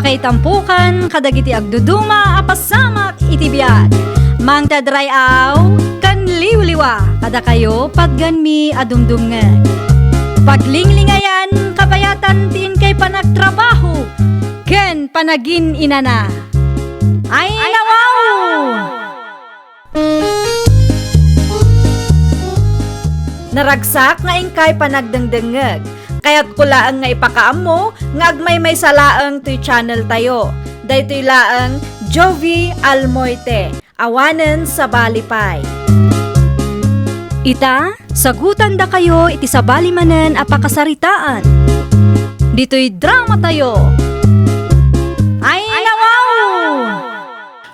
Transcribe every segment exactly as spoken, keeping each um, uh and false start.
Itampukan kadagiti agduduma a pasamak iti biag. Mangted ray-aw ken liwliwa kadakayo patgenmi a dumdumngeg. Paglinglingayan, kabayatan ti inkay panagtrabaho ken panagin-inana. Ay, nawaw! Naragsak nga inkay panagdengdengngeg. Kayatko laeng nga ipakaammo nga agmaymaysa laeng toy channel tayo. Daytoy laeng Jovie Almoite, awanen sabali pay. Ita, sagutandakayo iti sabali manen a pakasaritaan. Ditoy drama tayo. Ay, nawaw!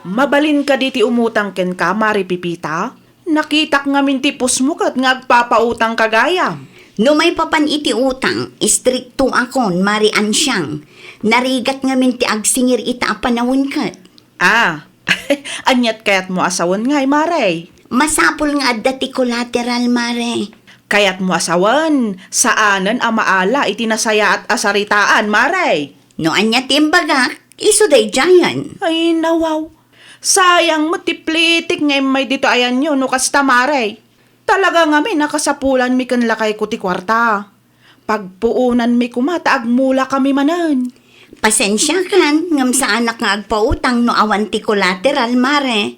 Mabalin kadi ti umutang kenka, Mari Pipita? Nakitak ngamin ti pusmo ket nga agpapautangka gayam. No maipapan iti utang, istriktoakon, Mari Ansiang. Narigat ngamin ti agsingir ita a panawen ket. Ah, aniat kayatmo a sawen ngay, Mare? Masapul nga adda ti collateral, Mare. Kayatmo a sawen, saanen a maala iti nasayaat a saritaan, Mare. No ania ti imbagak, isu daydiayen. Ay, nawaw. Sayang met ti plitik nga immay ditoy ayanyo no kasta, Mare. Talaga ngamin a kasapulanmi ken lakayko ti kuarta. Pagpuonanmi koma ta agmulakami manen. Pasensiakan, ngem saanak nga agpautang no awan ti collateral, Mare.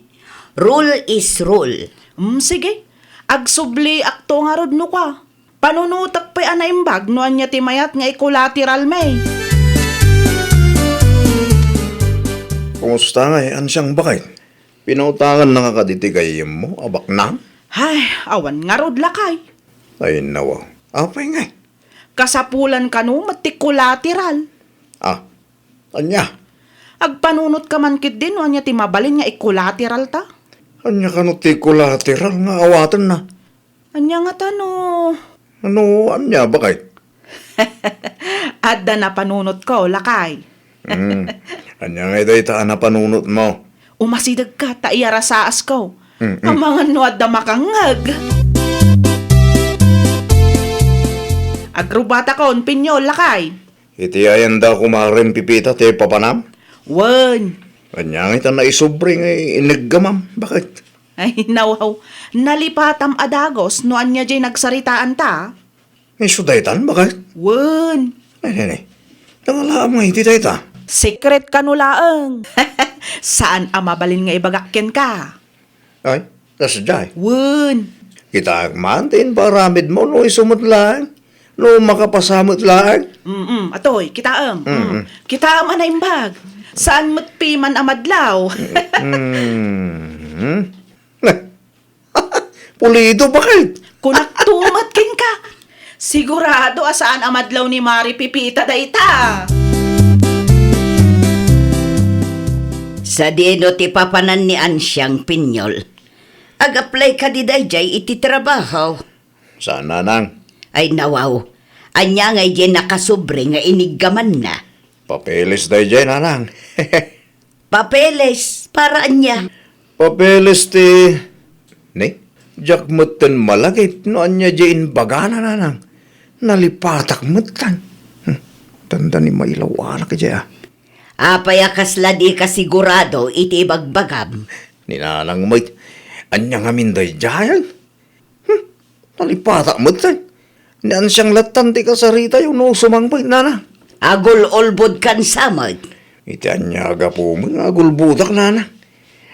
Rule is rule. Mm, sige. Agsubliakto ngarud no kua. Panunotek pay a naimbag no ania ti mayat nga i-collateralmi. Kumusta ngay, Ansiang, baket? Pinautangannaka kadi ti gayyemmo a baknang? Ay, awan ngarud, lakay. Ay, nawa. Apay ngay? Kasapulan kano met ti collateral. Ah, ania? Agpanunotka man ketdi no ania ti mabalin nga i-collateralta? Ania kano ti collateral nga awatenna? Ania ngata no? Ano, ania, baket? Adda napanunotko, lakay. Hmm. Ania ngay dayta a napanunotmo? Umasidegka ta iyarasaasko. Mm, mm. Amangan no adda makangngeg. Agrubatakon, Pinyol, lakay. Iti ayanda, Kumaren Pipita, ti papanam? Wen. Ania ngay ta naisubri nga iniggamam? Baket? Ay, nawaw. Nalipatam a dagus no ania jay nagsaritaanta. Isu daytan, baket? Wen. Ay, nay, nay. Nangalaam nga iti dayta? Secret kano laeng. Saan a mabalin nga ibagak kenka. Ay, kasdiay. Wen. Kitaek man ti imparamidmo no isu met laeng. No makapasa met laeng. Mm-mm, atoy, kitaem. Mm-mm. Mm. Kitaem a naimbag. Saan met piman a madlaw. Mm. Pulido, baket. Kunak tumet kenka. Sigurado a saan a madlaw ni Mari Pipita dayta. Sadino ti papanan ni Ansiang, Pinyol? Ag-apply kadi daydiay iti trabaho? Saan, nanang. Ay, nawaw. Ania ngay diay nakasubri nga iniggamanna? Papeles daydiay, nanang. Papeles? Para ania? Papeles ti, ni? Diak metten malagip no ania diay imbagana, nanang. Nalipatak metten. Hmm. Dandani mailaw-anak idiay, a. Apay a kasla dika sigurado iti ibagbagam? Ni nanang met, ania ngamin daydiayen? Hmm, nalipatak metten. Ni Ansiang lattan ti kasaritayo no sumangpet, nanang. Agul-ulbodkan sa met. Iti ania a gapu met nga agulbodak, nanang?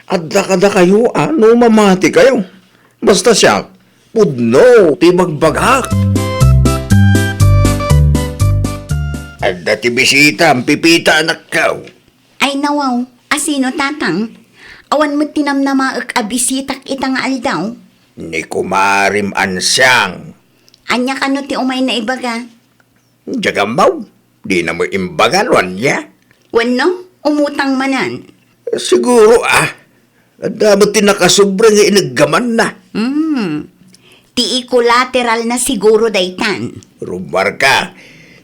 Adda kadakayo a no mamatikayo. Basta siak, pudno ti ibagbagak. Adda ti bisita, Pipita, anakko. Ay, nawaw, a sino, tatang? Awan met ti namnamaek a bisitak ita nga aldaw. Ni kumarim Ansiang. Ania kano ti umayna ibaga? Diak ammo, dina met imbaga no ania. Wenno, umutang manen? Siguro, a. Adda met ti nakasubra nga iniggamanna. Hmm. Ti i-collateralna siguro daytan. Rumarka,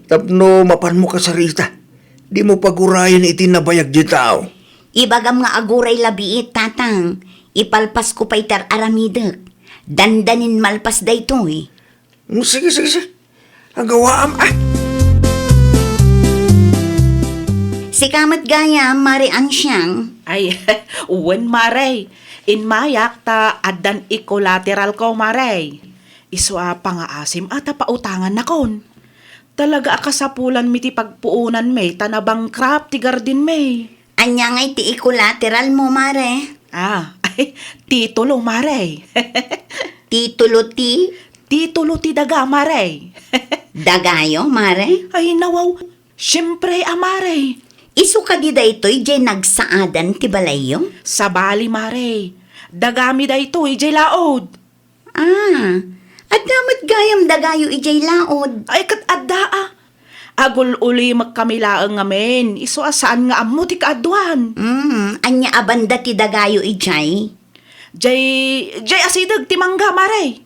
tapno mapanmo kasarita, dimo pagurayen iti nabayag ti tao. Ibagam nga aguray labiit, tatang. Ipalpasko pay ti ar-aramidek. Dandanin malpas daytoy. Mm, sige, sige, sige. Agawaam, a. Sika met gayam, Mare Ansiang. Ay, wen, Mare. Immayak ta addan equilateralko, Mare. Isu a pangaasim a ta pautangannakon. Talaga a kasapulanmi ti pagpuonanmi ta na-bankrupt ti gardenmi. Ania ngay ti equilateralmo, Mare? Ah, titulo, Mare. Titulo ti? Titulo ti daga, Mare. Dagayo, Mare? Ay, nawaw. Siempre a, Mare. Isu kadi daytoy diay nagsaadan ti balayyo? Sabali, Mare. Dagami daytoy diay laod. Ah, adda met gayam dagayo idiay laod. Ay, ket adda a. Agul-ulimekkami laeng ngamin, isu a saan nga ammo ti kaaduan. Hmm, ania a banda ti dagayo idiay? Diay, diay asideg ti mangga, Mare.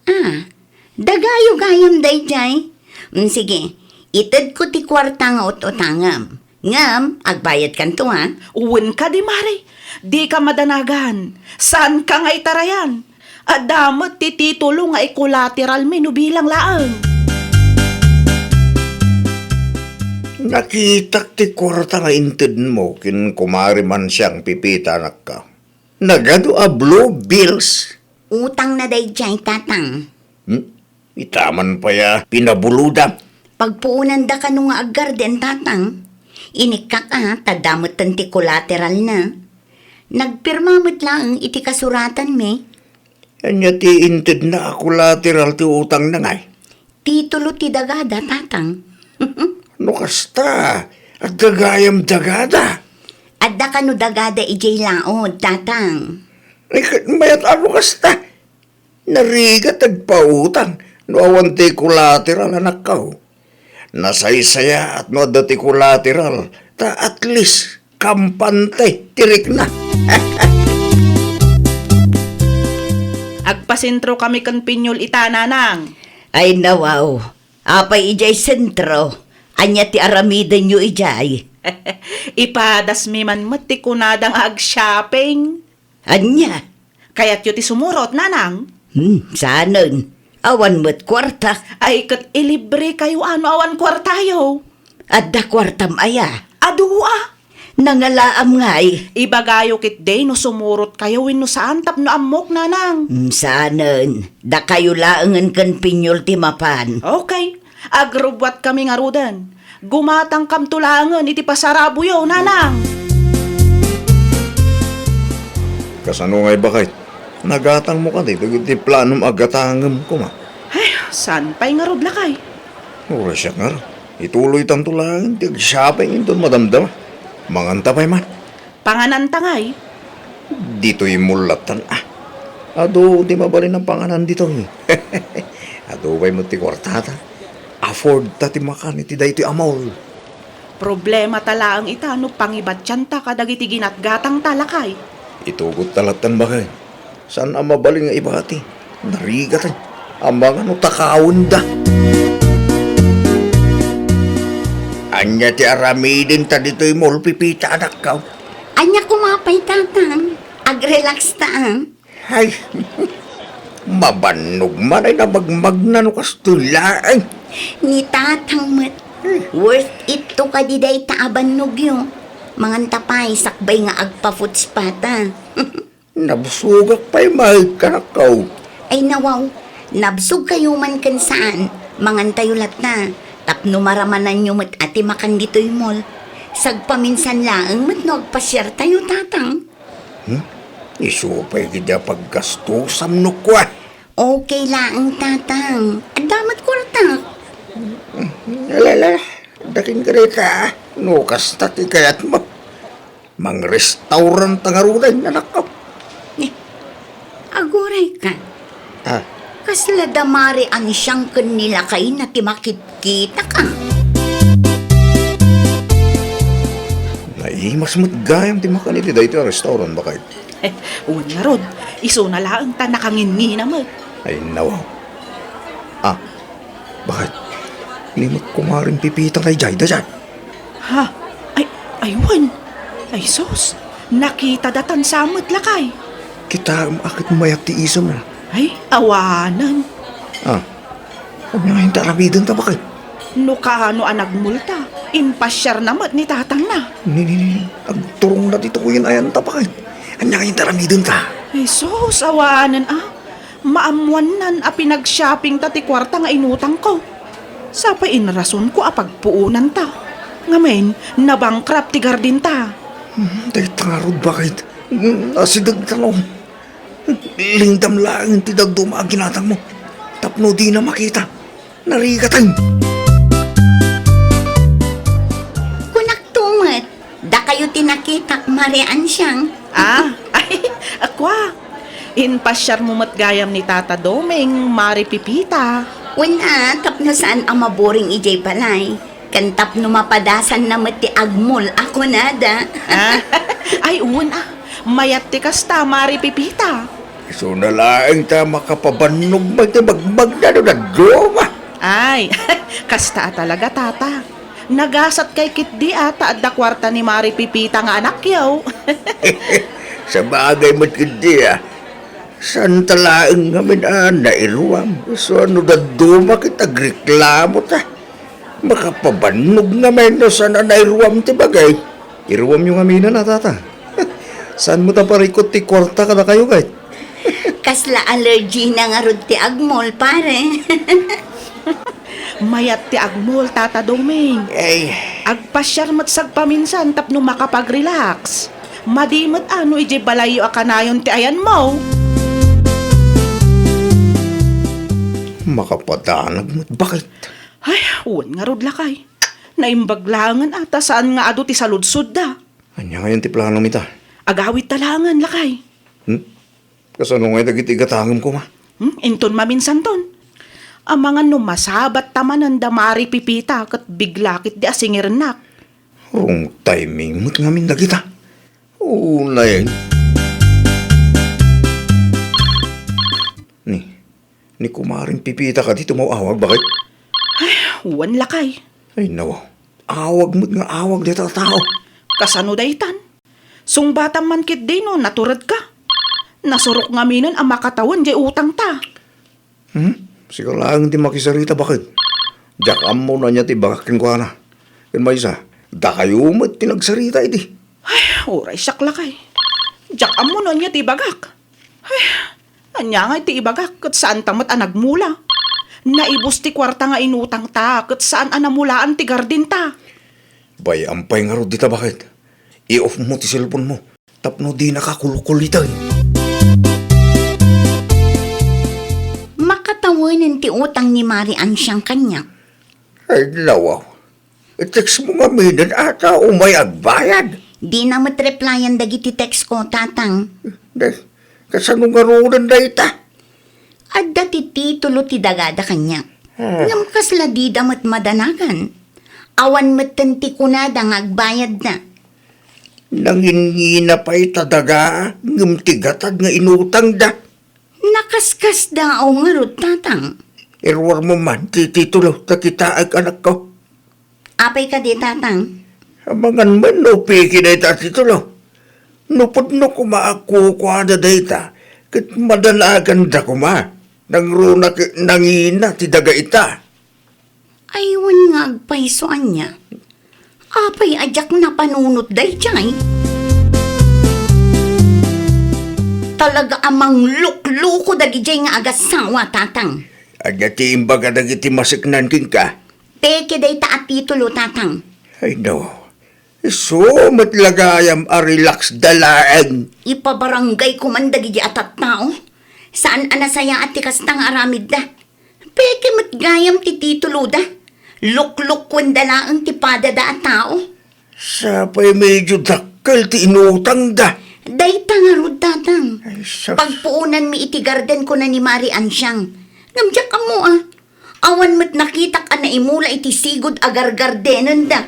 Ah, dagayo gayam daydiay. Hmm, sige, itedko ti kuarta nga ut-utangem. Ngem, agbayadkanto, ha? Wen kadi, Mare. Dika madanagan. Saanka nga itarayan. Adda met ti titulo nga equilateralmi no bilang laeng. Nakitak ti kuarta nga intedmo ken Kumare Mansiang, Pipita, anakko. Nagadu a blue bills. Utangna daydiay, Tatang. Hmm? Ita man pay a pinabuloda. Pagpuonanda kano nga aggarden, Tatang. Inikkak a, ta adda metten ti collateralna. Nagpirma met laeng iti kasuratanmi. Ania ti intedna a collateral ti utangna ngay? Titulo ti dagada, Tatang. No kasta, aggagayam dagada. Adda kano dagada idiay laod, Tatang. Ay, ket mayat a no kasta. Narigat agpautang no awan ti collateral, anakko. Nasaysayaat no adda ti collateral, ta at least kampante ti rikna. Agpasentrokami ken Pinyol ita, Nanang. Ay, nawaw. Apay idiay sentro? Ania ti aramidenyo idiay? Ipadasmi man met ti kunada nga ag-shopping. Ania? Kayatyo ti sumurot, Nanang? Hmm, saanen. Awan met kuarta. Ay, ket ilibrekayo a no awan kuartayo. Adda kuartam aya? Adu a. Nangalaam ngay? Ibagayo ketdi no sumurotkayo wenno saan tapno ammok, Nanang. Hmm, saanen. Dakayo laengen ken Pinyol ti mapan. Okay. Agrubbuatkami ngaruden. Gumatangkamto laengen iti pasaraboyo, Nanang. Kasano ngay, baket? Nagatangmo kadi dagiti planom a gatangem koma? Ay, saan pay ngarud, lakay? Uray siak ngarud. Ituloytanto laeng ti ag-shopping inton madamdama. Manganta pay man. Pangananta ngay? Ditoy mall lattan, ah. Adu ti mabalin a panganan ditoy. Adu pay met ti kuartata. Afford ta ti makan iti daytoy a mall. Problema ta laeng ita no pangibatianta kadagiti ginatgatangta, lakay. Itugot ta lattan, baket. Saan a mabalin nga ibati. Narigat, ay. Amangan no takawenda. Ania ti aramidenta ditoy mall, Pipita, anakko? Ania koma pay, Tatang? Ag-relax ta, ah. Ay, mabannog man ay namagmagna no kastoy laeng. Ni Tatang met, worth it to kadi dayta a bannogyo. Manganta pay sakbay nga agpa-foot spa ta. Nabsogak pay met, anakko. Ay, nawaw, nabsogkayo man ken saan, mangantayo latta, tapno maramananyo met a ti makan ditoy mall. Sagpaminsan laeng met no agpasiartayo, Tatang. Hmm? Isu pay ketdi a paggastosam no kua. Okay laeng, Tatang. Adda met kuartak. Alala, dakin ka dayta, ah. No kasta ti kayatmo. Mangrestaurant ta ngaruden, anakko. Eh, aguray ka. Ah. Kasla da Mare Ansiang ken ni lakayna ti makitkitak, ah. Naimas met gayam ti makan iti daytoy a restaurant, baket. Wen ngarud, isuna laeng ta nakanginnina met. Ay, nawaw. Ah, baket? Ni met kumaring Pipita daydiay, daydiay. Ha? Ay, ay, wen. Ay, sus. Nakita datan sa met, lakay. Kitaem a ket mayat ti isem na. Ay, awanen. Ah, ania ngay ti aramidenta, baket? No kaano a nagmulta, impasiarna met ni tatangna. Ni, ni, ni, agturongna ditoyen a yan ta, baket. Ania ngayen ti aramidenta? Jesus, awanen a. Maammoannan a pinagshoppingta ti kuarta nga inutangko. Sa pay inrasonko a pagpuonanta. Ngamin, nabankrupt ti gardenta. Hmm, dayta ngarud, baket. Hmm, asidegta no. Lingdam laeng ti dadduma a ginatangmo. Tapno dina makita. Narigatan. Kunakto met, dakayo ti nakitak, Mari Ansiang. Ah, ay, akua. Impasiarmo met gayam ni Tata Doming, Mari Pipita. Wen a, tapno saan a maboring idiay balay. Ken tapno mapadasanna met ti agmol a kunada. Ah, ay, wen a. Mayat ti kasta, Mari Pipita. Isuna laeng ta makapabannog met ti magmagna no dadduma. Ay, kasta a talaga, Tata. Nagasatkay ketdi a ta adda kuarta ni Mari Pipita nga anakyo. Sabagay met ketdi a. Saanta laeng ngamin a nairuam. Isu a no dadduma ket agreklamota. Makapabannog ngamin no saan a nairuam ti bagay. Iruamyo ngaminen a, Tata. Saan met a parikut ti kuarta kadakayo, ket? Kasla allergy na ngarud ti agmol, pare. Mayat ti agmol, Tata Doming. Ay. Agpasiar met sagpaminsan tapno makapag-relax. Madi met a no idiay balayyo a kanayon ti ayanmo. Makapadanag met, baket. Ay, wen ngarud, lakay. Naimbag laengen a ta saan nga adu ti saludsodda. Ania ngayen ti plano mi ta? Agawidta laengen, lakay. Hmm? Kasano ngay dagiti igatangem koma? Hmm? Inton maminsanton. Amangan no masabatta manen da Mari Pipita ket bigla ketdi a singirennak. Wrong timing met ngamin dagita. Unay. Ni, ni Kumaring Pipita kadi tumaw-awag, baket? Ay, wen, lakay. Ay, nawa. Awag met nga awag dayta a tao. Kasano daytan? Sungbatam man ketdi no naturedka. Nasurok ngaminen a makatawen diay utangta. Hmm? Sika laeng ti makisarita, baket. Diak ammo no ania ti ibagak kenkuana. Ken maysa, dakayo met ti nagsarita idi. Ay, uray siak, lakay. Diak ammo no ania ti ibagak. Ay, ania ngay ti ibagak ket saanta met a nagmula. Naibus ti kuarta nga inutangta ket saan a namulaan ti gardenta. Bay-am pay ngarud dita, baket. I-off mo ti cellphone mo tapno dinaka kulkuliten. Makatawenen ti utang ni Mari Ansiang kaniak. Ay, nawaw. I-text mo ngaminen a ta umay agbayad. Dina met replyan dagiti text ko, Tatang. Day, kasano ngaruden dayta? Adda ti titulo ti dagada kaniak. Ah. Ngem kasla dida met madanagan. Awan metten ti kunada nga agbayadda. Nangingina pay ta daga, ngem ti gatad nga inutangda. Nakaskasdaaw ngarud, Tatang. Iruarmo man ti titulo ta kitaek, anakko. Apay kadi, Tatang? Amangan man no peke dayta a titulo. No pudno koma a kukuada dayta, ket madanaganda koma. Nangruna ket nangina ti daga ita. Ay, wen nga agpayso ania. Apay a diak napanunot daydiay? Talaga a manglukloko dagidiay nga agassawa, Tatang. Adda ti imbaga dagiti maseknan kenka. Peke dayta a titulo, Tatang. Ay, no. Isu met la gayam a relax da laeng. Ipabarangay ko man dagidi a tattao. Saan a nasayaat ti kasta nga aramidda. Peke met gayam ti tituloda. Luklukkuen da laeng ti padada a tao. Sapay medyo dakkel ti inutangda. Dayta ngarud, Tatang. Ay, sus. Pagpuonanmi iti garden, kuna ni Mari Ansiang. Ngem diak ammo a. Awan met nakitak a naimula iti sigud a gargardenenda.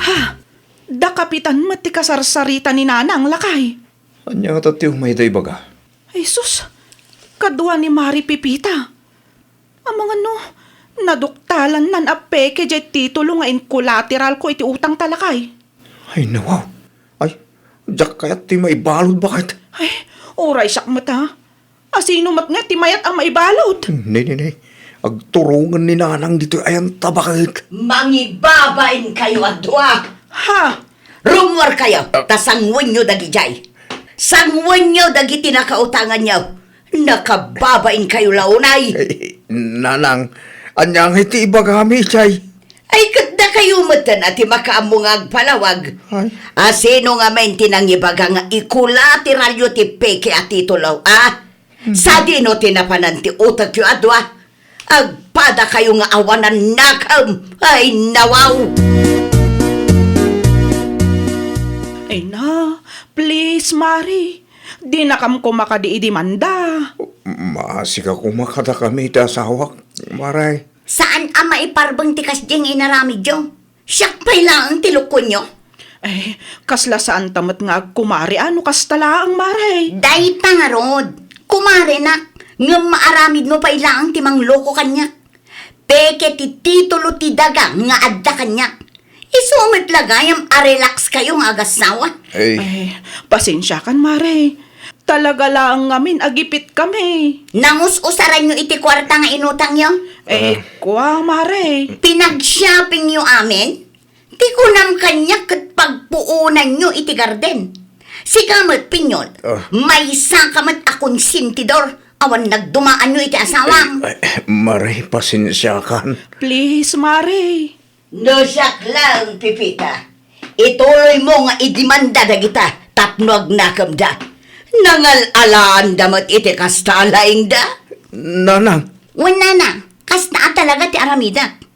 Ha! Da Kapitan met ti kasarsarita ni Nanang, lakay. Ania ngata ti umayda ibaga? Ay sus, kadua ni Mari Pipita. Amangan no, naduktalannan a peke diay titulo nga inkolateralko iti utangta, lakay. Ay, nawaw. Ay, diak kayat ti maibalud, baket. Ay, uray siak met, ha? Asino met nga ti mayat a maibalud? Ne, ne, ne. Agturongen ni Nanang ditoy ayan ta baket. Mangibabain kayo a dua. Ha? Rummuar kayo, ta sangwenyo dagijay. Sangwenyo dagiti nakautanganyo. Nakababain kayo la unay. Ay, Nanang, ania ngay ti ibagami, jay? Ay, ket dakayo metten a ti makaammo nga agpalawag. Ay. A sino ngamin ti nangibaga nga ikulateralyo ti peke a titulo, a? Sadino ti napanan ti utekyo a dua? Agpada kayo nga awanan nakem. Ay, nawaw! Ay na, please, Mare. Dinakam koma kadi idimanda. Maasika koma kadakami ti asawak, Mare. Saan a maiparbeng ti kasdiay nga inaramidyo? Siak pay laeng ti lokonyo? Eh, kasla saanta met nga agkumare a no kasta laeng, Mare. Dayta ngarud, kumarenak, ngem maaramidmo pay laeng ti mangloko kaniak. Peke ti titulo ti daga nga adda kaniak. Isu met la gayam a relax kayo nga agassawa. Eh. Eh, pasensiakan, Mare. Talaga laeng ngamin a gipitkami. Nangus-usaranyo iti kuarta nga inutangyo? Eh, kua, Mare. Pinag-shoppingyo amin? Ti kunam kaniak ket pagpuonanyo iti garden. Sika met, Pinyol, maysaka met a konsentidor, awan nagdumaanyo iti asawam. Ay, ay, Mare, pasensiakan. Please, Mare. No siak laeng, Pepita, ituloymo nga idimanda dagita tapno agnakemda. Nangal-alaanda met iti kasta a laingda. Nanang. Wen, Nanang, kasta a talaga ti aramidek.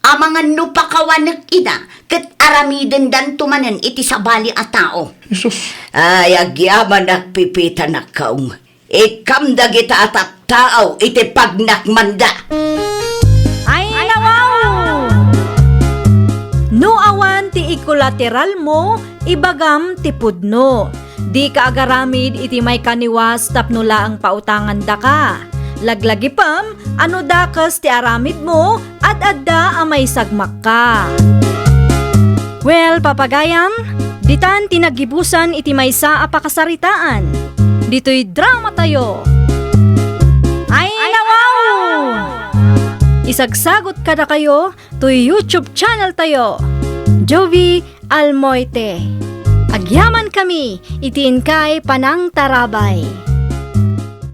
Amangan no pakawanek ida, ket aramidendanto manen iti sabali a tao. Jesus. Ay, agyamanak, Pepita, nakkaong. Ikkam dagita a tattaaw iti pagnakmanda. Ay, nawaw! No awan ti ikolateralmo, ibagam ti pudno. Dika agaramid iti maikaniwas tapno laeng pautangandaka. Laglagipem a no dakes ti aramidmo, ad-adda a maisagmakka. Well, papagayam, ditan ti naggibusan iti maysa a pakasaritaan. Ditoy dramatayo. Ay, nawaw! Isagsagot kadakayo toy YouTube channel tayo, Jovie Almoite. Agyamankami iti inkay panangtarabay.